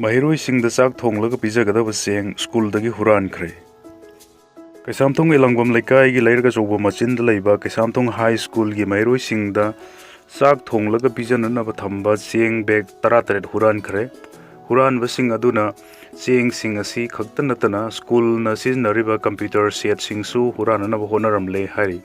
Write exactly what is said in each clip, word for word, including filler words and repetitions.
ꯃꯍꯩꯔꯣꯏꯁꯤꯡꯗ ꯆꯥꯛ ꯊꯣꯡꯂꯒ ꯄꯤꯖꯒꯗꯕ ꯆꯦꯡ ꯁ꯭ꯀꯨꯜꯗꯒꯤ ꯍꯨꯔꯥꯟꯈ꯭ꯔꯦ꯫ ꯀꯩꯁꯥꯝꯊꯣꯡ ꯏꯂꯥꯡꯕꯝ ꯂꯩꯀꯥꯏꯒꯤ ꯂꯩꯔꯛ ꯑꯆꯧꯕ ꯃꯆꯤꯟꯗ ꯂꯩꯕ ꯀꯩꯁꯥꯝꯊꯣꯡ ꯍꯥꯏ ꯁ꯭ꯀꯨꯜꯒꯤ ꯃꯍꯩꯔꯣꯏꯁꯤꯡꯗ ꯆꯥꯛ ꯊꯣꯡꯂꯒ ꯄꯤꯖꯅꯅꯕ ꯊꯝꯕ ꯆꯦꯡ ꯕꯦꯒ ꯇꯔꯥꯇꯔꯦꯠ ꯍꯨꯔꯥꯟꯈ꯭ꯔꯦ꯫ ꯍꯨꯔꯥꯟꯕꯁꯤꯡ ꯑꯗꯨꯅ ꯆꯦꯡꯁꯤꯡ ꯑꯁꯤ ꯈꯛꯇ ꯅꯠꯇꯅ ꯁ꯭ꯀꯨꯜꯅ ꯁꯤꯖꯤꯟꯅꯔꯤꯕ ꯀꯝꯄ꯭ꯌꯨꯇꯔ ꯁꯦꯠꯁꯤꯡꯁꯨ ꯍꯨꯔꯥꯟꯅꯅꯕ ꯍꯣꯠꯅꯔꯝꯂꯦ ꯍꯥꯏꯔꯤ꯫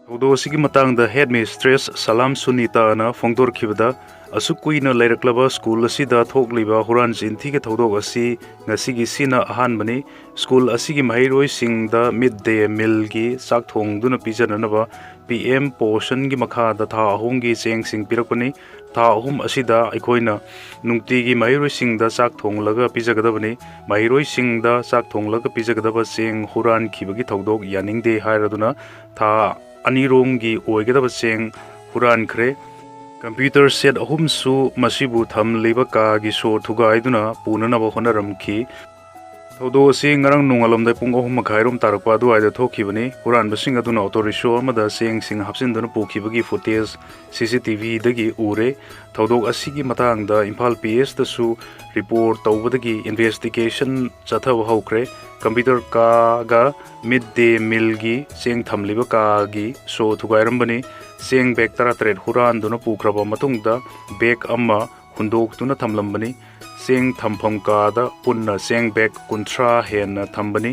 ꯊꯧꯗꯣꯛ ꯑꯁꯤꯒꯤ ꯃꯇꯥꯡꯗ ꯍꯦꯗ ꯃꯤꯁꯇ꯭ꯔꯦꯁ ꯁꯂꯥꯝ ꯁꯨꯅꯤꯇꯥꯅ ꯐꯣꯡꯗꯣꯔꯛꯈꯤꯕꯗ, ꯑꯁꯨꯛ ꯀꯨꯏꯅ ꯂꯩꯔꯛꯂꯕ ꯁ꯭ꯀꯨꯜ ꯑꯁꯤꯗ ꯊꯣꯛꯂꯤꯕ ꯍꯨꯔꯥꯟ ꯆꯤꯟꯊꯤꯒꯤ ꯊꯧꯗꯣꯛ ꯑꯁꯤ ꯉꯁꯤꯒꯤꯁꯤꯅ ꯑꯍꯥꯟꯕꯅꯤ꯫ ꯁ꯭ꯀꯨꯜ ꯑꯁꯤꯒꯤ ꯃꯍꯩꯔꯣꯏꯁꯤꯡꯗ ꯃꯤꯗ ꯗꯦ ꯃꯤꯜꯒꯤ ꯆꯥꯛ ꯊꯣꯡꯗꯨꯅ ꯄꯤꯖꯅꯅꯕ ꯄꯤ ꯑꯦꯝ ꯄꯣꯁꯟꯒꯤ ꯃꯈꯥꯗ ꯊꯥ ꯑꯍꯨꯝꯒꯤ ꯆꯦꯡꯁꯤꯡ ꯄꯤꯔꯛꯄꯅꯤ꯫ ꯊꯥ ꯑꯍꯨꯝ ꯑꯁꯤꯗ ꯑꯩꯈꯣꯏꯅ ꯅꯨꯡꯇꯤꯒꯤ ꯃꯍꯩꯔꯣꯏꯁꯤꯡꯗ ꯆꯥꯛ ꯊꯣꯡꯂꯒ ꯄꯤꯖꯒꯗꯕꯅꯤ꯫ ꯃꯍꯩꯔꯣꯏꯁꯤꯡꯗ ꯆꯥꯛ ꯊꯣꯡꯂꯒ ꯄꯤꯖꯒꯗꯕ ꯆꯦꯡ ꯍꯨꯔꯥꯟꯈꯤꯕꯒꯤ ꯊꯧꯗꯣꯛ ꯌꯥꯅꯤꯡꯗꯦ ꯍꯥꯏꯔꯗꯨꯅ ꯊꯥ ꯑꯅꯤꯔꯣꯝꯒꯤ ꯑꯣꯏꯒꯗꯕ ꯆꯦꯡ ꯍꯨꯔꯥꯟꯈ꯭ꯔꯦ꯫ ꯀꯝꯄ꯭ꯌꯨꯇꯔ ꯁꯦꯠ ꯑꯍꯨꯝꯁꯨ ꯃꯁꯤꯕꯨ ꯊꯝꯂꯤꯕ ꯀꯥꯒꯤ ꯁꯣ ꯊꯨꯒꯥꯏꯗꯨꯅ ꯄꯨꯅꯅꯕ ꯍꯣꯠꯅꯔꯝꯈꯤ꯫ ꯊꯧꯗꯣꯛ ꯑꯁꯤ ꯉꯔꯥꯡ ꯅꯣꯡꯉꯥꯜꯂꯝꯗꯥꯏ ꯄꯨꯡ ꯑꯍꯨꯝ ꯃꯈꯥꯏꯔꯣꯝ ꯇꯥꯔꯛꯄ ꯑꯗꯨꯋꯥꯏꯗ ꯊꯣꯛꯈꯤꯕꯅꯤ꯫ ꯍꯨꯔꯥꯟꯕꯁꯤꯡ ꯑꯗꯨꯅ ꯑꯣꯇꯣ ꯔꯤꯛꯁꯣ ꯑꯃꯗ ꯆꯦꯡꯁꯤꯡ ꯍꯥꯞꯆꯤꯟꯗꯨꯅ ꯄꯨꯈꯤꯕꯒꯤ ꯐꯨꯇꯦꯖ ꯁꯤ ꯁꯤ ꯇꯤ ꯚꯤꯗꯒꯤ ꯎꯔꯦ꯫ ꯊꯧꯗꯣꯛ ꯑꯁꯤꯒꯤ ꯃꯇꯥꯡꯗ ꯏꯝꯐꯥꯜ ꯄꯤ ꯑꯦꯁꯇꯁꯨ ꯔꯤꯄꯣꯔꯠ ꯇꯧꯕꯗꯒꯤ ꯏꯟꯚꯦꯁꯇꯤꯒꯦꯁꯟ ꯆꯠꯊꯕ ꯍꯧꯈ꯭ꯔꯦ꯫ ꯀꯝꯄ꯭ꯌꯨꯇꯔ ꯀꯥꯒ ꯃꯤꯗ ꯗꯦ ꯃꯤꯜꯒꯤ ꯆꯦꯡ ꯊꯝꯂꯤꯕ ꯀꯥꯒꯤ ꯁꯣ ꯊꯨꯒꯥꯏꯔꯝꯕꯅꯤ꯫ ꯆꯦꯡ ꯕꯦꯒ ꯇꯔꯥꯇꯔꯦꯠ ꯍꯨꯔꯥꯟꯗꯨꯅ ꯄꯨꯈ꯭ꯔꯕ ꯃꯇꯨꯡꯗ ꯕꯦꯒ ꯑꯃ ꯍꯨꯟꯗꯣꯛꯇꯨꯅ ꯊꯝꯂꯝꯕꯅꯤ꯫ ꯆꯦꯡ ꯊꯝꯐꯝ ꯀꯥꯗ ꯄꯨꯟꯅ ꯆꯦꯡ ꯕꯦꯒ ꯀꯨꯟꯊ꯭ꯔꯥ ꯍꯦꯟꯅ ꯊꯝꯕꯅꯤ꯫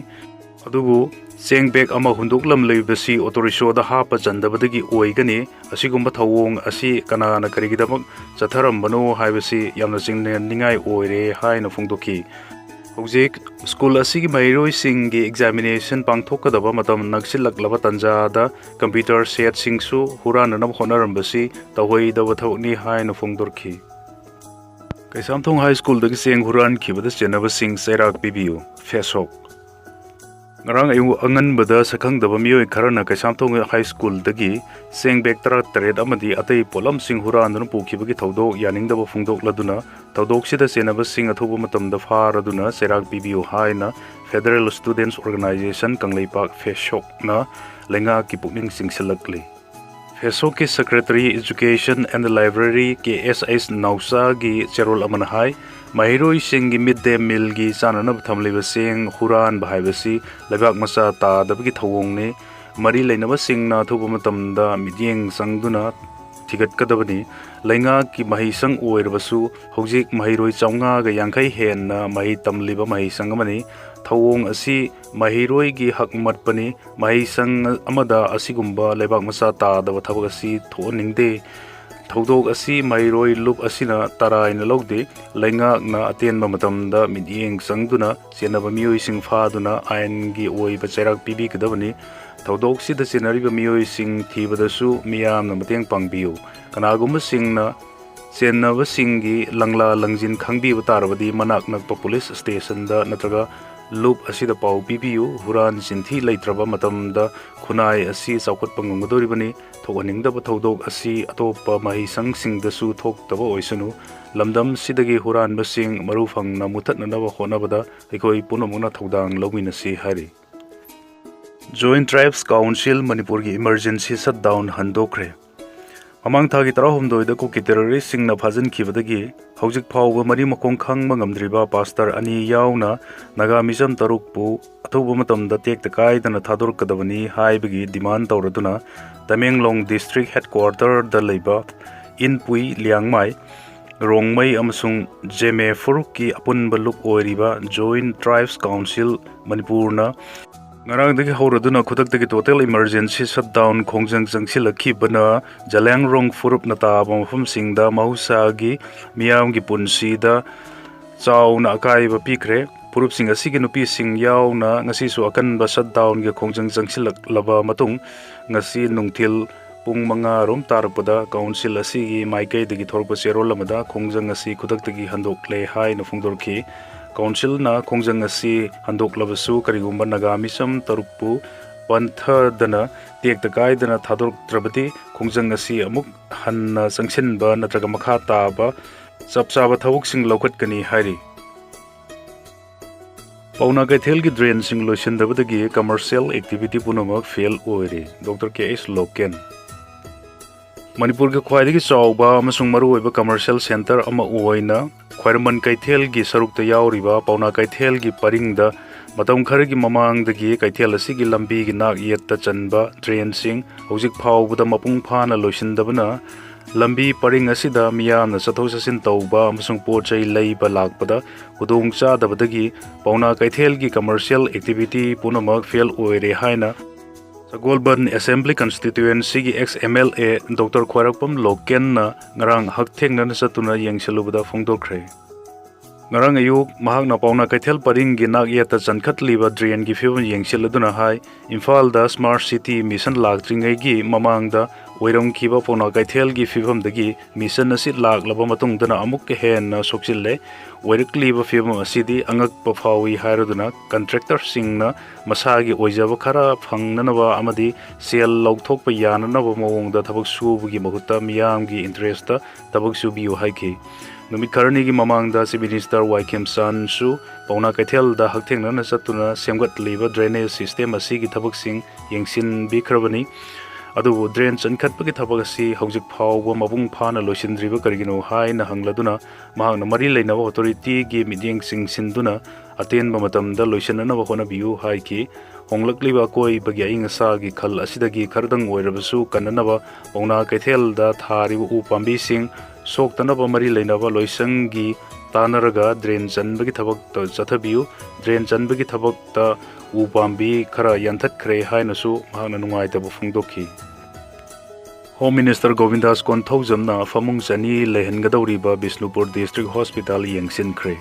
ꯑꯗꯨꯕꯨ ꯆꯦꯡ ꯕꯦꯒ ꯑꯃ ꯍꯨꯟꯗꯣꯛꯂꯝꯂꯤꯕꯁꯤ ꯑꯣꯇꯣ ꯔꯤꯛꯁꯣꯗ ꯍꯥꯞꯄ ꯆꯟꯗꯕꯗꯒꯤ ꯑꯣꯏꯒꯅꯤ꯫ ꯑꯁꯤꯒꯨꯝꯕ ꯊꯧꯑꯣꯡ ꯑꯁꯤ ꯀꯅꯥꯅ ꯀꯔꯤꯒꯤꯗꯃꯛ ꯆꯠꯊꯔꯝꯕꯅꯣ ꯍꯥꯏꯕꯁꯤ ꯌꯥꯝꯅ ꯆꯤꯡꯅꯅꯤꯡꯉꯥꯏ ꯑꯣꯏꯔꯦ ꯍꯥꯏꯅ ꯐꯣꯡꯗꯣꯛꯈꯤ꯫ ꯍꯧꯖꯤꯛ ꯁ꯭ꯀꯨꯜ ꯑꯁꯤꯒꯤ ꯃꯍꯩꯔꯣꯏꯁꯤꯡꯒꯤ ꯑꯦꯛꯖꯥꯃꯤꯅꯦꯁꯟ ꯄꯥꯡꯊꯣꯛꯀꯗꯕ ꯃꯇꯝ ꯅꯛꯁꯤꯜꯂꯛꯂꯕ ꯇꯥꯟꯖꯥꯗ ꯀꯝꯄ꯭ꯌꯨꯇꯔ ꯁꯦꯠꯁꯤꯡꯁꯨ ꯍꯨꯔꯥꯟꯅꯅꯕ ꯍꯣꯠꯅꯔꯝꯕꯁꯤ ꯇꯧꯍꯩꯗꯕ ꯊꯕꯛꯅꯤ ꯍꯥꯏꯅ ꯐꯣꯡꯗꯣꯔꯛꯈꯤ꯫ ꯀꯩꯁꯥꯝꯊꯣꯡ ꯍꯥꯏ ꯁ꯭ꯀꯨꯜꯗꯒꯤ ꯆꯦꯡ ꯍꯨꯔꯥꯟꯈꯤꯕꯗ ꯆꯦꯟꯅꯕꯁꯤꯡ ꯆꯩꯔꯥꯛ ꯄꯤꯕꯤꯌꯨ꯫ ꯐꯦꯁꯣꯛ꯫ ꯉꯔꯥꯡ ꯑꯌꯨꯛ ꯑꯉꯟꯕꯗ ꯁꯛꯈꯪꯗꯕ ꯃꯤꯑꯣꯏ ꯈꯔꯅ ꯀꯩꯁꯥꯝꯊꯣꯡ ꯍꯥꯏ ꯁ꯭ꯀꯨꯜꯗꯒꯤ ꯆꯦꯡ ꯕꯦꯒ ꯇꯔꯥꯇꯔꯦꯠ ꯑꯃꯗꯤ ꯑꯇꯩ ꯄꯣꯠꯂꯝꯁꯤꯡ ꯍꯨꯔꯥꯟꯗꯨꯅ ꯄꯨꯈꯤꯕꯒꯤ ꯊꯧꯗꯣꯛ ꯌꯥꯅꯤꯡꯗꯕ ꯐꯣꯡꯗꯣꯛꯂꯗꯨꯅ ꯊꯧꯗꯣꯛꯁꯤꯗ ꯆꯦꯟꯅꯕꯁꯤꯡ ꯑꯊꯨꯕ ꯃꯇꯝꯗ ꯐꯥꯔꯗꯨꯅ ꯆꯩꯔꯥꯛ ꯄꯤꯕꯤꯌꯨ ꯍꯥꯏꯅ ꯐꯦꯗꯔꯦꯜ ꯁ꯭ꯇꯨꯗꯦꯟꯠꯁ ꯑꯣꯔꯒꯅꯥꯏꯖꯦꯁꯟ ꯀꯪꯂꯩꯄꯥꯛ, ꯐꯦꯁꯣꯛꯅ ꯂꯩꯉꯥꯛꯀꯤ ꯄꯨꯛꯅꯤꯡ ꯆꯤꯡꯁꯤꯜꯂꯛꯂꯤ꯫ ꯍꯦꯁꯣꯛꯀꯤ Secretary Education and Library K S H ꯅꯥꯎꯆꯥꯒꯤ ꯆꯦꯔꯣꯜ ꯑꯃꯅ ꯍꯥꯏ, ꯃꯍꯩꯔꯣꯏꯁꯤꯡꯒꯤ ꯃꯤꯗ ꯗꯦ ꯃꯤꯜꯒꯤ ꯆꯥꯅꯅꯕ ꯊꯝꯂꯤꯕ ꯆꯦꯡ ꯍꯨꯔꯥꯟꯕ ꯍꯥꯏꯕꯁꯤ ꯂꯩꯕꯥꯛ ꯃꯆꯥ ꯇꯥꯗꯕꯒꯤ ꯊꯧꯑꯣꯡꯅꯤ꯫ ꯃꯔꯤ ꯂꯩꯅꯕꯁꯤꯡꯅ ꯑꯊꯨꯕ ꯃꯇꯝꯗ ꯃꯤꯠꯌꯦꯡ ꯆꯪꯗꯨꯅ ꯊꯤꯒꯠꯀꯗꯕꯅꯤ꯫ ꯂꯩꯉꯥꯛꯀꯤ ꯃꯍꯩꯁꯪ ꯑꯣꯏꯔꯕꯁꯨ ꯍꯧꯖꯤꯛ ꯃꯍꯩꯔꯣꯏ ꯆꯥꯝꯃꯉꯥꯒ ꯌꯥꯡꯈꯩ ꯍꯦꯟꯅ ꯃꯍꯩ ꯇꯝꯂꯤꯕ ꯃꯍꯩꯁꯪ ꯑꯃꯅꯤ꯫ ꯊꯧꯑꯣꯡ ꯑꯁꯤ ꯃꯍꯩꯔꯣꯏꯒꯤ ꯍꯛ ꯃꯠꯄꯅꯤ꯫ ꯃꯍꯩꯁꯪ ꯑꯃꯗ ꯑꯁꯤꯒꯨꯝꯕ ꯂꯩꯕꯥꯛ ꯃꯆꯥ ꯇꯥꯗꯕ ꯊꯕꯛ ꯑꯁꯤ ꯊꯣꯛꯍꯟꯅꯤꯡꯗꯦ꯫ ꯊꯧꯗꯣꯛ ꯑꯁꯤ ꯃꯍꯩꯔꯣꯏ ꯂꯨꯞ ꯑꯁꯤꯅ ꯇꯔꯥꯏꯅ ꯂꯧꯗꯦ꯫ ꯂꯩꯉꯥꯛꯅ ꯑꯇꯦꯟꯕ ꯃꯇꯝꯗ ꯃꯤꯠꯌꯦꯡ ꯆꯪꯗꯨꯅ ꯆꯦꯟꯅꯕ ꯃꯤꯑꯣꯏꯁꯤꯡ ꯐꯥꯗꯨꯅ ꯑꯥꯏꯟꯒꯤ ꯑꯣꯏꯕ ꯆꯩꯔꯥꯛ ꯄꯤꯕꯤꯒꯗꯕꯅꯤ꯫ ꯊꯧꯗꯣꯛꯁꯤꯗ ꯆꯦꯟꯅꯔꯤꯕ ꯃꯤꯑꯣꯏꯁꯤꯡ ꯊꯤꯕꯗꯁꯨ ꯃꯤꯌꯥꯝꯅ ꯃꯇꯦꯡ ꯄꯥꯡꯕꯤꯌꯨ꯫ ꯀꯅꯥꯒꯨꯝꯕꯁꯤꯡꯅ ꯆꯦꯟꯅꯕꯁꯤꯡꯒꯤ ꯂꯪꯂꯥ ꯂꯪꯖꯤꯟ ꯈꯪꯕꯤꯕ ꯇꯥꯔꯕꯗꯤ ꯃꯅꯥꯛ ꯅꯛꯄ ꯄꯨꯂꯤꯁ ꯁ꯭ꯇꯦꯁꯟꯗ ꯅꯠꯇ꯭ꯔꯒ ꯂꯨꯞ ꯑꯁꯤꯗ ꯄꯥꯎ ꯄꯤꯕꯤꯌꯨ꯫ ꯍꯨꯔꯥꯟ ꯆꯤꯟꯊꯤ ꯂꯩꯇ꯭ꯔꯕ ꯃꯇꯝꯗ ꯈꯨꯟꯅꯥꯏ ꯑꯁꯤ ꯆꯥꯎꯈꯠꯄ ꯉꯝꯒꯗꯧꯔꯤꯕꯅꯤ꯫ ꯊꯣꯛꯍꯟꯅꯤꯡꯗꯕ ꯊꯧꯗꯣꯛ ꯑꯁꯤ ꯑꯇꯣꯞꯄ ꯃꯍꯩꯁꯪꯁꯤꯡꯗꯁꯨ ꯊꯣꯛꯇꯕ ꯑꯣꯏꯁꯅꯨ꯫ ꯂꯝꯗꯝꯁꯤꯗꯒꯤ ꯍꯨꯔꯥꯟꯕꯁꯤꯡ ꯃꯔꯨ ꯐꯪꯅ ꯃꯨꯊꯠꯅꯅꯕ ꯍꯣꯠꯅꯕꯗ ꯑꯩꯈꯣꯏ ꯄꯨꯝꯅꯃꯛꯅ ꯊꯧꯗꯥꯡ ꯂꯧꯃꯤꯟꯅꯁꯤ ꯍꯥꯏꯔꯤ꯫ Joint Tribes Council ꯃꯅꯤꯄꯨꯔꯒꯤ emergency shutdown ꯍꯟꯗꯣꯛꯈ꯭ꯔꯦ꯫ ꯃꯃꯥꯡ ꯊꯥꯒꯤ ꯇꯔꯥꯍꯨꯝꯗꯣꯏꯗ ꯀꯨꯀꯤ ꯇꯦꯔꯣꯔꯤꯁꯁꯤꯡꯅ ꯐꯥꯖꯤꯟꯈꯤꯕꯗꯒꯤ ꯍꯧꯖꯤꯛ ꯐꯥꯎꯕ ꯃꯔꯤ ꯃꯈꯣꯡ ꯈꯪꯕ ꯉꯝꯗ꯭ꯔꯤꯕ ꯄꯥꯁꯇꯔ ꯑꯅꯤ ꯌꯥꯎꯅ ꯅꯥꯒꯥ ꯃꯤꯆꯝ ꯇꯔꯨꯛꯄꯨ ꯑꯊꯨꯕ ꯃꯇꯝꯗ ꯇꯦꯛꯇ ꯀꯥꯏꯗꯅ ꯊꯥꯗꯣꯔꯛꯀꯗꯕꯅꯤ ꯍꯥꯏꯕꯒꯤ demand ꯇꯧꯔꯗꯨꯅ ꯇꯃꯦꯡꯂꯣꯡ district headquarterꯗ ꯂꯩꯕ ꯏꯟꯄꯨꯏ, ꯂꯤꯌꯥꯡꯃꯥꯏ, ꯔꯣꯡꯃꯩ ꯑꯃꯁꯨꯡ ꯖꯦꯃꯦ ꯐꯨꯔꯨꯞꯀꯤ ꯑꯄꯨꯟꯕ ꯂꯨꯞ ꯑꯣꯏꯔꯤꯕ Joint Tribes Council ꯃꯅꯤꯄꯨꯔꯅ ꯉꯔꯥꯡꯗꯒꯤ ꯍꯧꯔꯗꯨꯅ ꯈꯨꯗꯛꯇꯒꯤ total emergency shutdown ꯈꯣꯡꯖꯪ ꯆꯪꯁꯤꯜꯂꯛꯈꯤꯕꯅ ꯖꯂꯤꯌꯥꯡꯔꯣꯡ ꯐꯨꯔꯨꯞꯅ ꯇꯥꯕ ꯃꯐꯝꯁꯤꯡꯗ ꯃꯍꯧꯁꯥꯒꯤ ꯃꯤꯌꯥꯝꯒꯤ ꯄꯨꯟꯁꯤꯗ ꯆꯥꯎꯅ ꯑꯀꯥꯏꯕ ꯄꯤꯈ꯭ꯔꯦ꯫ ꯐꯨꯔꯨꯞꯁꯤꯡ ꯑꯁꯤꯒꯤ ꯅꯨꯄꯤꯁꯤꯡ ꯌꯥꯎꯅ ꯉꯁꯤꯁꯨ ꯑꯀꯟꯕ shutdownꯒꯤ ꯈꯣꯡꯖꯪ ꯆꯪꯁꯤꯜꯂꯛꯂꯕ ꯃꯇꯨꯡ ꯉꯁꯤ ꯅꯨꯡꯊꯤꯜ ꯄꯨꯡ ꯃꯉꯥ ꯔꯣꯝ ꯇꯥꯔꯛꯄꯗ council ꯑꯁꯤꯒꯤ ꯃꯥꯏꯀꯩꯗꯒꯤ ꯊꯣꯔꯛꯄ ꯆꯦꯔꯣꯜ ꯑꯃꯗ ꯈꯣꯡꯖꯪ ꯑꯁꯤ ꯈꯨꯗꯛꯇꯒꯤ ꯍꯟꯗꯣꯛꯂꯦ ꯍꯥꯏꯅ ꯐꯣꯡꯗꯣꯔꯛꯈꯤ꯫ Councilꯅ ꯈꯣꯡꯖꯪ ꯑꯁꯤ ꯍꯟꯗꯣꯛꯂꯕꯁꯨ ꯀꯔꯤꯒꯨꯝꯕ ꯅꯥꯒꯥ ꯃꯤꯆꯝ ꯇꯔꯨꯛꯄꯨ ꯄꯟꯊꯗꯅ ꯇꯦꯛꯇ ꯀꯥꯏꯗꯅ ꯊꯥꯗꯣꯔꯛꯇ꯭ꯔꯕꯗꯤ ꯈꯣꯡꯖꯪ ꯑꯁꯤ ꯑꯃꯨꯛ ꯍꯟꯅ ꯆꯪꯁꯤꯟꯕ ꯅꯠꯇ꯭ꯔꯒ ꯃꯈꯥ ꯇꯥꯕ ꯆꯞ ꯆꯥꯕ ꯊꯕꯛꯁꯤꯡ ꯂꯧꯈꯠꯀꯅꯤ ꯍꯥꯏꯔꯤ꯫ ꯄꯥꯎꯅꯥ ꯀꯩꯊꯦꯜꯒꯤ drainꯁꯤꯡ ꯂꯣꯏꯁꯤꯟꯗꯕꯗꯒꯤ commercial activity ꯄꯨꯝꯅꯃꯛ fail ꯑꯣꯏꯔꯦ꯫ Doctor ꯀꯦ ꯑꯩꯆ ꯂꯣꯀꯦꯟ꯫ ꯃꯅꯤꯄꯨꯔꯒꯤ ꯈ꯭ꯋꯥꯏꯗꯒꯤ ꯆꯥꯎꯕ ꯑꯃꯁꯨꯡ ꯃꯔꯨꯑꯣꯏꯕ commercial centre ꯑꯃ ꯑꯣꯏꯅ ꯈ꯭ꯋꯥꯏꯔꯝꯕꯟ ꯀꯩꯊꯦꯜꯒꯤ ꯁꯔꯨꯛꯇ ꯌꯥꯎꯔꯤꯕ ꯄꯥꯎꯅꯥ ꯀꯩꯊꯦꯜꯒꯤ ꯄꯔꯤꯡꯗ ꯃꯇꯝ ꯈꯔꯒꯤ ꯃꯃꯥꯡꯗꯒꯤ ꯀꯩꯊꯦꯜ ꯑꯁꯤꯒꯤ ꯂꯝꯕꯤꯒꯤ ꯅꯥꯛ ꯌꯦꯠꯇ ꯆꯟꯕ drainꯁꯤꯡ ꯍꯧꯖꯤꯛ ꯐꯥꯎꯕꯗ ꯃꯄꯨꯡ ꯐꯥꯅ ꯂꯣꯏꯁꯤꯟꯗꯕꯅ ꯂꯝꯕꯤ ꯄꯔꯤꯡ ꯑꯁꯤꯗ ꯃꯤꯌꯥꯝꯅ ꯆꯠꯊꯣꯛ ꯆꯠꯁꯤꯟ ꯇꯧꯕ ꯑꯃꯁꯨꯡ ꯄꯣꯠ ꯆꯩ ꯂꯩꯕ ꯂꯥꯛꯄꯗ ꯈꯨꯗꯣꯡ ꯆꯥꯗꯕꯗꯒꯤ ꯄꯥꯎꯅꯥ ꯀꯩꯊꯦꯜꯒꯤ commercial activity ꯄꯨꯝꯅꯃꯛ fail ꯑꯣꯏꯔꯦ ꯍꯥꯏꯅ ꯁꯒꯣꯜꯕꯟ Assembly Constituencyꯒꯤ ex MLA Doctor ꯈ꯭ꯋꯥꯏꯔꯥꯛꯄꯝ ꯂꯣꯀꯦꯟꯅ ꯉꯔꯥꯡ ꯍꯛꯊꯦꯡꯅꯅ ꯆꯠꯇꯨꯅ ꯌꯦꯡꯁꯤꯜꯂꯨꯕꯗ ꯐꯣꯡꯗꯣꯛꯈ꯭ꯔꯦ꯫ ꯉꯔꯥꯡ ꯑꯌꯨꯛ ꯃꯍꯥꯛꯅ ꯄꯥꯎꯅꯥ ꯀꯩꯊꯦꯜ ꯄꯔꯤꯡꯒꯤ ꯅꯥꯛ ꯌꯦꯠꯇ ꯆꯟꯈꯠꯂꯤꯕ drainꯒꯤ ꯐꯤꯕꯝ ꯌꯦꯡꯁꯤꯜꯂꯗꯨꯅ ꯍꯥꯏ, ꯏꯝꯐꯥꯜꯗ Smart City Mission ꯂꯥꯛꯇ꯭ꯔꯤꯉꯩꯒꯤ ꯃꯃꯥꯡꯗ ꯑꯣꯏꯔꯝꯈꯤꯕ ꯄꯥꯎꯅꯥ ꯀꯩꯊꯦꯜꯒꯤ ꯐꯤꯕꯝꯗꯒꯤ mission ꯑꯁꯤ ꯂꯥꯛꯂꯕ ꯃꯇꯨꯡꯗꯅ ꯑꯃꯨꯛꯀ ꯍꯦꯟꯅ ꯁꯣꯛꯆꯤꯜꯂꯦ꯫ ꯑꯣꯏꯔꯛꯂꯤꯕ ꯐꯤꯕꯝ ꯑꯁꯤꯗꯤ ꯑꯉꯛꯄ ꯐꯥꯎꯏ ꯍꯥꯏꯔꯗꯨꯅ contractorꯁꯤꯡꯅ ꯃꯁꯥꯒꯤ ꯑꯣꯏꯖꯕ ꯈꯔ ꯐꯪꯅꯅꯕ ꯑꯃꯗꯤ ꯁꯦꯜ ꯂꯧꯊꯣꯛꯄ ꯌꯥꯅꯅꯕ ꯃꯑꯣꯡꯗ ꯊꯕꯛ ꯁꯨꯕꯒꯤ ꯃꯍꯨꯠꯇ ꯃꯤꯌꯥꯝꯒꯤ interestꯇ ꯊꯕꯛ ꯁꯨꯕꯤꯌꯨ ꯍꯥꯏꯈꯤ꯫ ꯅꯨꯃꯤꯠ ꯈꯔꯅꯤꯒꯤ ꯃꯃꯥꯡꯗ Chief Minister ꯋꯥꯏ ꯈꯦꯝꯆꯥꯟꯁꯨ ꯄꯥꯎꯅꯥ ꯀꯩꯊꯦꯜꯗ ꯍꯛꯊꯦꯡꯅꯅ ꯆꯠꯇꯨꯅ ꯁꯦꯝꯒꯠꯂꯤꯕ drainage system ꯑꯁꯤꯒꯤ ꯊꯕꯛꯁꯤꯡ ꯌꯦꯡꯁꯤꯟꯕꯤꯈ꯭ꯔꯕꯅꯤ꯫ ꯑꯗꯨꯕꯨ drain ꯆꯟꯈꯠꯄꯒꯤ ꯊꯕꯛ ꯑꯁꯤ ꯍꯧꯖꯤꯛ ꯐꯥꯎꯕ ꯃꯄꯨꯡ ꯐꯥꯅ ꯂꯣꯏꯁꯤꯟꯗ꯭ꯔꯤꯕ ꯀꯔꯤꯒꯤꯅꯣ ꯍꯥꯏꯅ ꯍꯪꯂꯗꯨꯅ ꯃꯍꯥꯛꯅ ꯃꯔꯤ ꯂꯩꯅꯕ authorityꯒꯤ ꯃꯤꯠꯌꯦꯡ ꯆꯤꯡꯁꯤꯟꯗꯨꯅ ꯑꯇꯦꯟꯕ ꯃꯇꯝꯗ ꯂꯣꯏꯁꯤꯟꯅꯅꯕ ꯍꯣꯠꯅꯕꯤꯌꯨ ꯍꯥꯏꯈꯤ꯫ ꯍꯣꯡꯂꯛꯂꯤꯕ ꯑꯀꯣꯏꯕꯒꯤ ꯑꯏꯪ ꯑꯁꯥꯒꯤ ꯈꯜ ꯑꯁꯤꯗꯒꯤ ꯈꯔꯗꯪ ꯑꯣꯏꯔꯕꯁꯨ ꯀꯟꯅꯅꯕ ꯄꯥꯎꯅꯥ ꯀꯩꯊꯦꯜꯗ ꯊꯥꯔꯤꯕ ꯎ ꯄꯥꯝꯕꯤꯁꯤꯡ ꯁꯣꯛꯇꯅꯕ ꯃꯔꯤ ꯂꯩꯅꯕ ꯂꯣꯏꯁꯪꯒꯤ ꯇꯥꯟꯅꯔꯒ drain ꯆꯟꯕꯒꯤ ꯊꯕꯛꯇ ꯆꯠꯊꯕꯤꯌꯨ꯫ Drain ꯆꯟꯕꯒꯤ ꯊꯕꯛꯇ ꯎ ꯄꯥꯝꯕꯤ ꯈꯔ ꯌꯥꯟꯊꯠꯈ꯭ꯔꯦ ꯍꯥꯏꯅꯁꯨ ꯃꯍꯥꯛꯅ ꯅꯨꯡꯉꯥꯏꯇꯕ ꯐꯣꯡꯗꯣꯛꯈꯤ꯫ Home Minister ꯒꯣꯕꯤꯟꯗꯥꯁ ꯀꯣꯟꯊꯧꯖꯝꯅ ꯐꯃꯨꯡ ꯆꯅꯤ ꯂꯩꯍꯟꯒꯗꯧꯔꯤꯕ ꯕꯤꯁꯅꯨꯄꯨꯔ District Hospital ꯌꯦꯡꯁꯤꯟꯈ꯭ꯔꯦ꯫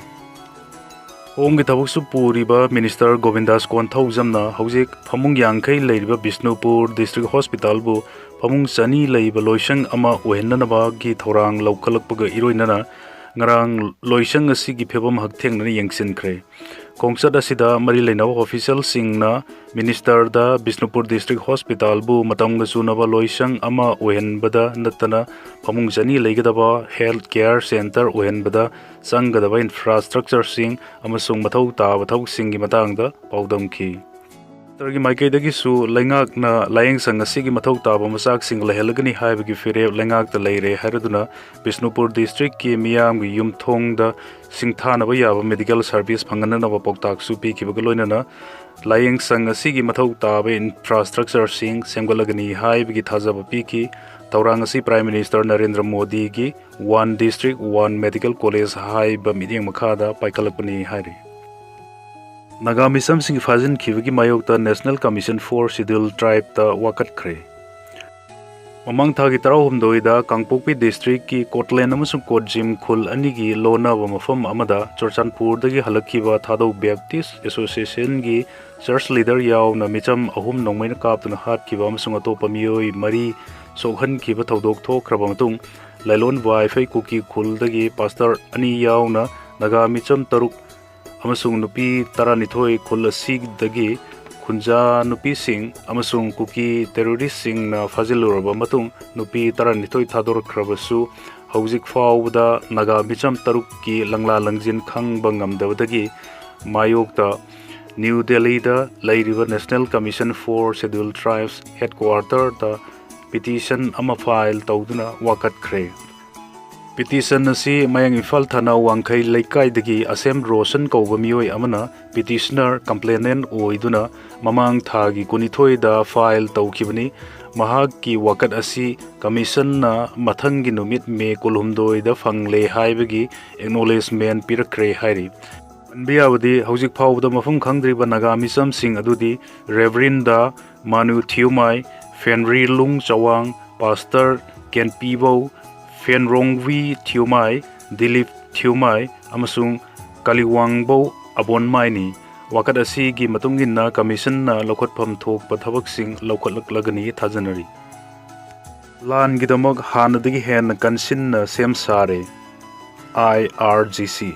Homeꯒꯤ ꯊꯕꯛꯁꯨ ꯄꯨꯔꯤꯕ Minister ꯒꯣꯕꯤꯟꯗꯥꯁ ꯀꯣꯟꯊꯧꯖꯝꯅ ꯍꯧꯖꯤꯛ ꯐꯃꯨꯡ ꯌꯥꯡꯈꯩ ꯂꯩꯔꯤꯕ ꯕꯤꯁꯅꯨꯄꯨꯔ District Hospitalꯕꯨ ꯐꯃꯨꯡ ꯆꯅꯤ ꯂꯩꯕ ꯂꯣꯏꯁꯪ ꯑꯃ ꯑꯣꯏꯍꯟꯅꯅꯕꯒꯤ ꯊꯧꯔꯥꯡ ꯂꯧꯈꯠꯂꯛꯄꯒ ꯏꯔꯣꯏꯅꯅ ꯉꯔꯥꯡ ꯂꯣꯏꯁꯪ ꯑꯁꯤꯒꯤ ꯐꯤꯕꯝ ꯍꯛꯊꯦꯡꯅꯅ ꯌꯦꯡꯁꯤꯟꯈ꯭ꯔꯦ꯫ ꯈꯣꯡꯆꯠ ꯑꯁꯤꯗ ꯃꯔꯤ ꯂꯩꯅꯕ officialꯁꯤꯡꯅ ministerꯗ ꯕꯤꯁꯅꯨꯄꯨꯔ District Hospitalꯕꯨ ꯃꯇꯝꯒ ꯆꯨꯅꯕ ꯂꯣꯏꯁꯪ ꯑꯃ ꯑꯣꯏꯍꯟꯕꯗ ꯅꯠꯇꯅ ꯐꯃꯨꯡ ꯆꯅꯤ ꯂꯩꯒꯗꯕ health care centre ꯑꯣꯏꯍꯟꯕꯗ ꯆꯪꯒꯗꯕ infrastructureꯁꯤꯡ ꯑꯃꯁꯨꯡ ꯃꯊꯧ ꯇꯥꯕ ꯊꯕꯛꯁꯤꯡꯒꯤ ꯃꯇꯥꯡꯗ ꯄꯥꯎꯗꯝꯈꯤ꯫ ꯁꯔꯀꯥꯔꯒꯤ ꯃꯥꯏꯀꯩꯗꯒꯤꯁꯨ ꯂꯩꯉꯥꯛꯅ ꯂꯥꯌꯦꯡꯁꯪ ꯑꯁꯤꯒꯤ ꯃꯊꯧ ꯇꯥꯕ ꯃꯆꯥꯛꯁꯤꯡ ꯂꯩꯍꯜꯂꯒꯅꯤ ꯍꯥꯏꯕꯒꯤ ꯐꯤꯔꯦꯞ ꯂꯩꯉꯥꯛꯇ ꯂꯩꯔꯦ ꯍꯥꯏꯔꯗꯨꯅ, ꯕꯤꯁꯅꯨꯄꯨꯔ ꯗꯤꯁꯇ꯭ꯔꯤꯛꯀꯤ ꯃꯤꯌꯥꯝꯒꯤ ꯌꯨꯝꯊꯣꯡꯗ ꯁꯤꯡꯊꯥꯅꯕ ꯌꯥꯕ ꯃꯦꯗꯤꯀꯦꯜ ꯁꯔꯚꯤꯁ ꯐꯪꯍꯟꯅꯅꯕ ꯄꯥꯎꯇꯥꯛꯁꯨ ꯄꯤꯈꯤꯕꯒ ꯂꯣꯏꯅꯅ, ꯂꯥꯌꯦꯡꯁꯪ ꯑꯁꯤꯒꯤ ꯃꯊꯧ ꯇꯥꯕ ꯏꯟꯐ꯭ꯔꯥꯁ꯭ꯇ꯭ꯔꯛꯆꯔꯁꯤꯡ ꯁꯦꯝꯒꯠꯂꯒꯅꯤ ꯍꯥꯏꯕꯒꯤ ꯊꯥꯖꯕ ꯄꯤꯈꯤ꯫ ꯊꯧꯔꯥꯡ ꯑꯁꯤ ꯄ꯭ꯔꯥꯏꯝ ꯃꯤꯅꯤꯁꯇꯔ ꯅꯔꯦꯟꯗ꯭ꯔ ꯃꯣꯗꯤꯒꯤ One District One Medical College ꯍꯥꯏꯕ ꯃꯤꯠꯌꯦꯡ ꯃꯈꯥꯗ ꯄꯥꯏꯈꯠꯂꯛꯄꯅꯤ ꯍꯥꯏꯔꯤ꯫ ꯅꯥꯒꯥ ꯃꯤꯆꯝꯁꯤꯡ ꯐꯥꯖꯤꯟꯈꯤꯕꯒꯤ ꯃꯥꯌꯣꯛꯇ National Commission for Scheduled Tribeꯇ ꯋꯥꯀꯠꯈ꯭ꯔꯦ꯫ ꯃꯃꯥꯡ ꯊꯥꯒꯤ ꯇꯔꯥꯍꯨꯝꯗꯣꯏꯗ ꯀꯥꯡꯄꯣꯛꯄꯤ ꯗꯤꯁꯇ꯭ꯔꯤꯛꯀꯤ ꯀꯣꯠꯂꯦꯟ ꯑꯃꯁꯨꯡ ꯀꯣꯠꯖꯤꯝ ꯈꯨꯜ ꯑꯅꯤꯒꯤ ꯂꯣꯟꯅꯕ ꯃꯐꯝ ꯑꯃꯗ ꯆꯨꯔꯆꯥꯟꯄꯨꯔꯗꯒꯤ ꯍꯜꯂꯛꯈꯤꯕ ꯊꯥꯗꯧ ꯕꯦꯞꯇꯤꯁ ꯑꯦꯁꯣꯁꯤꯌꯦꯁꯟꯒꯤ ꯆꯔꯆ ꯂꯤꯗꯔ ꯌꯥꯎꯅ ꯃꯤꯆꯝ ꯑꯍꯨꯝ ꯅꯣꯡꯃꯩꯅ ꯀꯥꯞꯇꯨꯅ ꯍꯥꯠꯈꯤꯕ ꯑꯃꯁꯨꯡ ꯑꯇꯣꯞꯄ ꯃꯤꯑꯣꯏ ꯃꯔꯤ ꯁꯣꯛꯍꯟꯈꯤꯕ ꯊꯧꯗꯣꯛ ꯊꯣꯛꯈ꯭ꯔꯕ ꯃꯇꯨꯡ, ꯂꯥꯏꯂꯣꯟ ꯋꯥꯏꯐꯩ ꯀꯨꯀꯤ ꯈꯨꯜꯗꯒꯤ ꯄꯥꯁꯇꯔ ꯑꯅꯤ ꯌꯥꯎꯅ ꯅꯥꯒꯥ ꯃꯤꯆꯝ ꯇꯔꯨꯛ ꯑꯃꯁꯨꯡ ꯅꯨꯄꯤ ꯇꯔꯥꯅꯤꯊꯣꯏ ꯈꯨꯜ ꯑꯁꯤꯗꯒꯤ ꯈꯨꯟꯖꯥ ꯅꯨꯄꯤꯁꯤꯡ ꯑꯃꯁꯨꯡ ꯀꯨꯀꯤ ꯇꯦꯔꯣꯔꯤꯁꯁꯤꯡꯅ ꯐꯥꯖꯤꯜꯂꯨꯔꯕ ꯃꯇꯨꯡ, ꯅꯨꯄꯤ ꯇꯔꯥꯅꯤꯊꯣꯏ ꯊꯥꯗꯣꯔꯛꯈ꯭ꯔꯕꯁꯨ, ꯍꯧꯖꯤꯛ ꯐꯥꯎꯕꯗ ꯅꯥꯒꯥ ꯃꯤꯆꯝ ꯇꯔꯨꯛꯀꯤ ꯂꯪꯂꯥ ꯂꯪꯖꯤꯟ ꯈꯪꯕ ꯉꯝꯗꯕꯗꯒꯤ ꯃꯥꯌꯣꯛꯇ ꯅ꯭ꯌꯨ ꯗꯦꯜꯂꯤꯗ ꯂꯩꯔꯤꯕ National Commission for Scheduled Tribes headquarterꯗ ꯄꯤꯇꯤꯁꯟ ꯑꯃ ꯐꯥꯏꯜ ꯇꯧꯗꯨꯅ ꯋꯥꯀꯠꯈ꯭ꯔꯦ꯫ ꯄꯤꯇꯤꯁꯟ ꯑꯁꯤ ꯃꯌꯥꯡ ꯏꯝꯐꯥꯜ ꯊꯥꯅ ꯋꯥꯡꯈꯩ ꯂꯩꯀꯥꯏꯗꯒꯤ ꯑꯁꯦꯝ ꯔꯣꯁꯟ ꯀꯧꯕ ꯃꯤꯑꯣꯏ ꯑꯃꯅ ꯄꯤꯇꯤꯁꯅꯔ, ꯀꯝꯄ꯭ꯂꯦꯅꯦꯟ ꯑꯣꯏꯗꯨꯅ ꯃꯃꯥꯡ ꯊꯥꯒꯤ ꯀꯨꯟꯅꯤꯊꯣꯏꯗ ꯐꯥꯏꯜ ꯇꯧꯈꯤꯕꯅꯤ꯫ ꯃꯍꯥꯛꯀꯤ ꯋꯥꯀꯠ ꯑꯁꯤ ꯀꯃꯤꯁꯟꯅ ꯃꯊꯪꯒꯤ ꯅꯨꯃꯤꯠ ꯃꯦ ꯀꯨꯟꯍꯨꯝꯗꯣꯏꯗ ꯐꯪꯂꯦ ꯍꯥꯏꯕꯒꯤ ꯑꯦꯛꯅꯣꯂꯦꯖꯃꯦꯟ ꯄꯤꯔꯛꯈ꯭ꯔꯦ ꯍꯥꯏꯔꯤ꯫ ꯄꯟꯕ ꯌꯥꯕꯗꯤ, ꯍꯧꯖꯤꯛ ꯐꯥꯎꯕꯗ ꯃꯐꯝ ꯈꯪꯗ꯭ꯔꯤꯕ ꯅꯥꯒꯥ ꯃꯤꯆꯝꯁꯤꯡ ꯑꯗꯨꯗꯤ ꯔꯦꯚꯔꯤꯟꯗ ꯃꯥꯅꯨ ꯊꯤꯌꯨꯃꯥꯏ, ꯐꯦꯟꯔꯤ ꯂꯨꯡ ꯆꯋꯥꯡ, ꯄꯥꯁꯇꯔ ꯀꯦꯟꯄꯤꯕꯧ, ꯐꯦꯟꯔꯣꯡꯋꯤ ꯊꯤꯌꯨꯃꯥꯏ, ꯗꯤꯂꯤꯞ ꯊꯤꯌꯨꯃꯥꯏ ꯑꯃꯁꯨꯡ ꯀꯥꯂꯤꯋꯥꯡꯕꯧ ꯑꯕꯣꯟꯃꯥꯏꯅꯤ꯫ ꯋꯥꯀꯠ ꯑꯁꯤꯒꯤ ꯃꯇꯨꯡ ꯏꯟꯅ ꯀꯃꯤꯁꯟꯅ ꯂꯧꯈꯠꯐꯝ ꯊꯣꯛꯄ ꯊꯕꯛꯁꯤꯡ ꯂꯧꯈꯠꯂꯛꯂꯒꯅꯤ ꯊꯥꯖꯅꯔꯤ꯫ ꯂꯥꯟꯒꯤꯗꯃꯛ ꯍꯥꯟꯅꯗꯒꯤ ꯍꯦꯟꯅ ꯀꯟꯁꯤꯟꯅ ꯁꯦꯝ ꯁꯥꯔꯦ꯫ I R G C.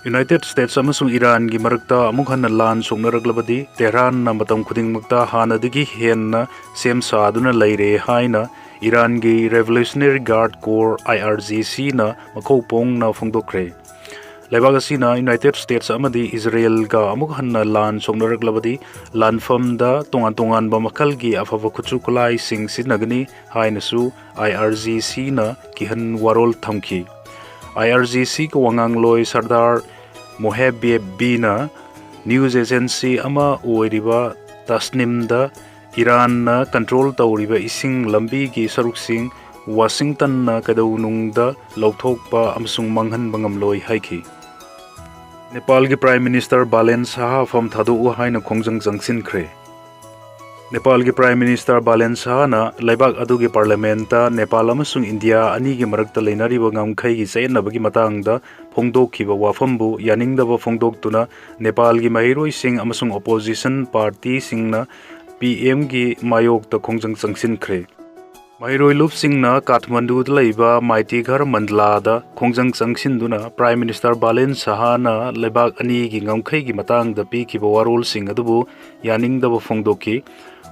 United States ꯑꯃꯁꯨꯡ ꯏꯔꯥꯟꯒꯤ ꯃꯔꯛꯇ ꯑꯃꯨꯛ ꯍꯟꯅ ꯂꯥꯟ ꯁꯣꯛꯅꯔꯛꯂꯕꯗꯤ, ꯇꯦꯍꯔꯥꯟꯅ ꯃꯇꯝ ꯈꯨꯗꯤꯡꯃꯛꯇ ꯍꯥꯟꯅꯗꯒꯤ ꯍꯦꯟꯅ ꯁꯦꯝ ꯁꯥꯗꯨꯅ ꯂꯩꯔꯦ ꯍꯥꯏꯅ ꯏꯔꯥꯟꯒꯤ Revolutionary Guard Corps, ꯑꯥꯏ ꯑꯥꯔ ꯖꯤ ꯁꯤꯅ ꯃꯈꯧ ꯄꯣꯡꯅ ꯐꯣꯡꯗꯣꯛꯈ꯭ꯔꯦ꯫ ꯂꯩꯕꯥꯛ ꯑꯁꯤꯅ ꯌꯨꯅꯥꯏꯇꯦꯗ ꯁ꯭ꯇꯦꯠꯁ ꯑꯃꯗꯤ ꯏꯖꯔꯦꯜꯒ ꯑꯃꯨꯛ ꯍꯟꯅ ꯂꯥꯟ ꯁꯣꯛꯅꯔꯛꯂꯕꯗꯤ ꯂꯥꯟꯐꯝꯗ ꯇꯣꯉꯥꯟ ꯇꯣꯉꯥꯟꯕ ꯃꯈꯜꯒꯤ ꯑꯐꯕ ꯈꯨꯠꯁꯨ ꯈꯨꯠꯂꯥꯏꯁꯤꯡ ꯁꯤꯖꯤꯟꯅꯒꯅꯤ ꯍꯥꯏꯅꯁꯨ ꯑꯥꯏ ꯑꯥꯔ ꯖꯤ ꯁꯤꯅ ꯀꯤꯍꯟ ꯋꯥꯔꯣꯜ ꯊꯝꯈꯤ꯫ ꯑꯥꯏ ꯑꯥꯔ ꯖꯤ ꯁꯤꯒꯤ ꯋꯥꯉꯥꯡꯂꯣꯏ ꯁꯔꯗꯥꯔ ꯃꯣꯍꯦꯕꯦꯕꯤꯅ ꯅ꯭ꯌꯨꯁ ꯑꯦꯖꯦꯟꯁꯤ ꯑꯃ ꯑꯣꯏꯔꯤꯕ ꯇꯁꯅꯤꯝꯗ ꯏꯔꯥꯟꯅ ꯀꯟꯇ꯭ꯔꯣꯜ ꯇꯧꯔꯤꯕ ꯏꯁꯤꯡ ꯂꯝꯕꯤꯒꯤ ꯁꯔꯨꯛꯁꯤꯡ ꯋꯥꯁꯤꯡꯇꯟꯅ ꯀꯩꯗꯧꯅꯨꯡꯗ ꯂꯧꯊꯣꯛꯄ ꯑꯃꯁꯨꯡ ꯃꯥꯡꯍꯟꯕ ꯉꯝꯂꯣꯏ ꯍꯥꯏꯈꯤ꯫ ꯅꯦꯄꯥꯜꯒꯤ ꯄ꯭ꯔꯥꯏꯝ ꯃꯤꯅꯤꯁꯇꯔ ꯕꯥꯂꯦꯟ ꯁꯥꯍ ꯐꯝ ꯊꯥꯗꯣꯛꯎ ꯍꯥꯏꯅ ꯈꯣꯡꯖꯪ ꯆꯪꯁꯤꯟꯈ꯭ꯔꯦ꯫ ꯅꯦꯄꯥꯜꯒꯤ ꯄ꯭ꯔꯥꯏꯝ ꯃꯤꯅꯤꯁꯇꯔ ꯕꯥꯂꯦꯟ ꯁꯥꯍꯅ ꯂꯩꯕꯥꯛ ꯑꯗꯨꯒꯤ ꯄꯥꯔꯂꯤꯌꯥꯃꯦꯟꯠꯇ ꯅꯦꯄꯥꯜ ꯑꯃꯁꯨꯡ ꯏꯟꯗꯤꯌꯥ ꯑꯅꯤꯒꯤ ꯃꯔꯛꯇ ꯂꯩꯅꯔꯤꯕ ꯉꯝꯈꯩꯒꯤ ꯆꯌꯦꯠꯅꯕꯒꯤ ꯃꯇꯥꯡꯗ ꯐꯣꯡꯗꯣꯛꯈꯤꯕ ꯋꯥꯐꯝꯕꯨ ꯌꯥꯅꯤꯡꯗꯕ ꯐꯣꯡꯗꯣꯛꯇꯨꯅ ꯅꯦꯄꯥꯜꯒꯤ ꯃꯍꯩꯔꯣꯏꯁꯤꯡ ꯑꯃꯁꯨꯡ ꯑꯣꯄꯣꯖꯤꯁꯟ ꯄꯥꯔꯇꯤꯁꯤꯡꯅ ꯄꯤ ꯑꯦꯝꯒꯤ ꯃꯥꯌꯣꯛꯇ ꯈꯣꯡꯖꯪ ꯆꯪꯁꯤꯟꯈ꯭ꯔꯦ꯫ ꯃꯍꯩꯔꯣꯏ ꯂꯨꯞꯁꯤꯡꯅ ꯀꯥꯊꯃꯟꯗꯨꯗ ꯂꯩꯕ ꯃꯥꯏꯇꯤꯘꯔ ꯃꯟꯗꯂꯥꯗ ꯈꯣꯡꯖꯪ ꯆꯪꯁꯤꯟꯗꯨꯅ ꯄ꯭ꯔꯥꯏꯝ ꯃꯤꯅꯤꯁꯇꯔ ꯕꯥꯂꯦꯟ ꯁꯍꯥꯅ ꯂꯩꯕꯥꯛ ꯑꯅꯤꯒꯤ ꯉꯝꯈꯩꯒꯤ ꯃꯇꯥꯡꯗ ꯄꯤꯈꯤꯕ ꯋꯥꯔꯣꯜꯁꯤꯡ ꯑꯗꯨꯕꯨ ꯌꯥꯅꯤꯡꯗꯕ ꯐꯣꯡꯗꯣꯛꯈꯤ꯫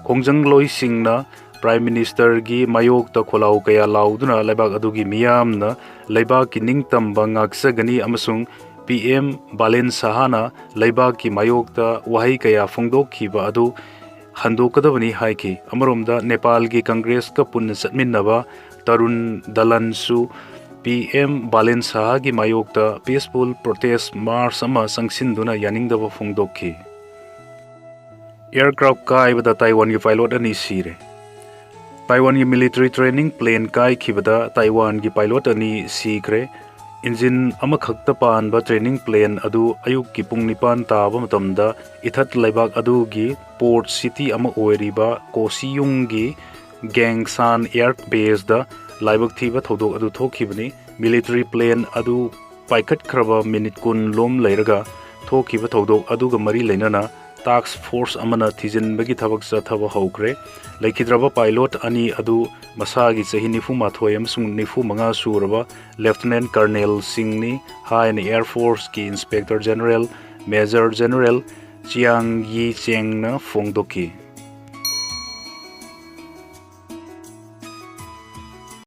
ꯈꯣꯡꯖꯪꯂꯣꯏꯁꯤꯡꯅ ꯄ꯭ꯔꯥꯏꯝ ꯃꯤꯅꯤꯁꯇꯔꯒꯤ ꯃꯥꯌꯣꯛꯇ ꯈꯣꯜꯂꯥꯎ ꯀꯌꯥ ꯂꯥꯎꯗꯨꯅ ꯂꯩꯕꯥꯛ ꯑꯗꯨꯒꯤ ꯃꯤꯌꯥꯝꯅ ꯂꯩꯕꯥꯛꯀꯤ ꯅꯤꯡꯇꯝꯕ ꯉꯥꯛꯆꯒꯅꯤ ꯑꯃꯁꯨꯡ ꯄꯤ ꯑꯦꯝ ꯕꯥꯂꯦꯟ ꯁꯍꯥꯅ ꯂꯩꯕꯥꯛꯀꯤ ꯃꯥꯌꯣꯛꯇ ꯋꯥꯍꯩ ꯀꯌꯥ ꯐꯣꯡꯗꯣꯛꯈꯤꯕ ꯑꯗꯨ ꯍꯟꯗꯣꯛꯀꯗꯕꯅꯤ ꯍꯥꯏꯈꯤ꯫ ꯑꯃꯔꯣꯝꯗ ꯅꯦꯄꯥꯜꯒꯤ ꯀꯪꯒ꯭ꯔꯦꯁꯀ ꯄꯨꯟꯅ ꯆꯠꯃꯤꯟꯅꯕ ꯇꯔꯨꯟ ꯗꯂꯟꯁꯨ ꯄꯤ ꯑꯦꯝ ꯕꯥꯂꯦꯟ ꯁꯍꯥꯒꯤ ꯃꯥꯌꯣꯛꯇ ꯄꯤꯁꯐꯨꯜ ꯄ꯭ꯔꯣꯇꯦꯁ ꯃꯥꯔꯆ ꯑꯃ ꯆꯪꯁꯤꯟꯗꯨꯅ ꯌꯥꯅꯤꯡꯗꯕ ꯐꯣꯡꯗꯣꯛꯈꯤ꯫ ꯑꯦꯌꯔꯀ꯭ꯔꯥꯐ ꯀꯥꯏꯕꯗ ꯇꯥꯏꯋꯥꯟꯒꯤ ꯄꯥꯏꯂꯣꯠ ꯑꯅꯤ ꯁꯤꯔꯦ꯫ ꯇꯥꯏꯋꯥꯟꯒꯤ ꯃꯤꯂꯤꯇꯔꯤ ꯇ꯭ꯔꯦꯅꯤꯡ ꯄ꯭ꯂꯦꯟ ꯀꯥꯏꯈꯤꯕꯗ ꯇꯥꯏꯋꯥꯟꯒꯤ ꯄꯥꯏꯂꯣꯠ ꯑꯅꯤ ꯁꯤꯈ꯭ꯔꯦ꯫ ꯏꯟꯖꯤꯟ ꯑꯃꯈꯛꯇ ꯄꯥꯟꯕ ꯇ꯭ꯔꯦꯅꯤꯡ ꯄ꯭ꯂꯦꯟ ꯑꯗꯨ ꯑꯌꯨꯛꯀꯤ ꯄꯨꯡ ꯅꯤꯄꯥꯟ ꯇꯥꯕ ꯃꯇꯝꯗ ꯏꯊꯠ ꯂꯩꯕꯥꯛ ꯑꯗꯨꯒꯤ ꯄꯣꯔꯠ ꯁꯤꯇꯤ ꯑꯃ ꯑꯣꯏꯔꯤꯕ ꯀꯣꯁꯤꯌꯨꯡꯒꯤ ꯒꯦꯡꯁꯥꯟ ꯑꯦꯌꯔ ꯕꯦꯁꯇ ꯂꯥꯏꯕꯛ ꯊꯤꯕ ꯊꯧꯗꯣꯛ ꯑꯗꯨ ꯊꯣꯛꯈꯤꯕꯅꯤ꯫ ꯃꯤꯂꯤꯇꯔꯤ ꯄ꯭ꯂꯦꯟ ꯑꯗꯨ ꯄꯥꯏꯈꯠꯈ꯭ꯔꯕ ꯃꯤꯅꯤꯠ ꯀꯨꯟ ꯂꯣꯝ ꯂꯩꯔꯒ ꯊꯣꯛꯈꯤꯕ ꯊꯧꯗꯣꯛ ꯑꯗꯨꯒ ꯃꯔꯤ ꯂꯩꯅꯅ ꯇꯥꯛꯁ ꯐꯣꯔꯁ ꯑꯃꯅ ꯊꯤꯖꯤꯟꯕꯒꯤ ꯊꯕꯛ ꯆꯠꯊꯕ ꯍꯧꯈ꯭ꯔꯦ꯫ ꯂꯩꯈꯤꯗ꯭ꯔꯕ ꯄꯥꯏꯂꯣꯠ ꯑꯅꯤ ꯑꯗꯨ ꯃꯁꯥꯒꯤ ꯆꯍꯤ ꯅꯤꯐꯨ ꯃꯥꯊꯣꯏ ꯑꯃꯁꯨꯡ ꯅꯤꯐꯨ ꯃꯉꯥ ꯁꯨꯔꯕ ꯂꯦꯐꯇꯤꯅꯦꯟꯠ ꯀꯔꯅꯦꯜꯁꯤꯡꯅꯤ ꯍꯥꯏꯅ ꯑꯦꯌꯔ ꯐꯣꯔꯁꯀꯤ inspector general, major general Chiang Yi ꯆꯦꯡꯅ ꯐꯣꯡꯗꯣꯛꯈꯤ꯫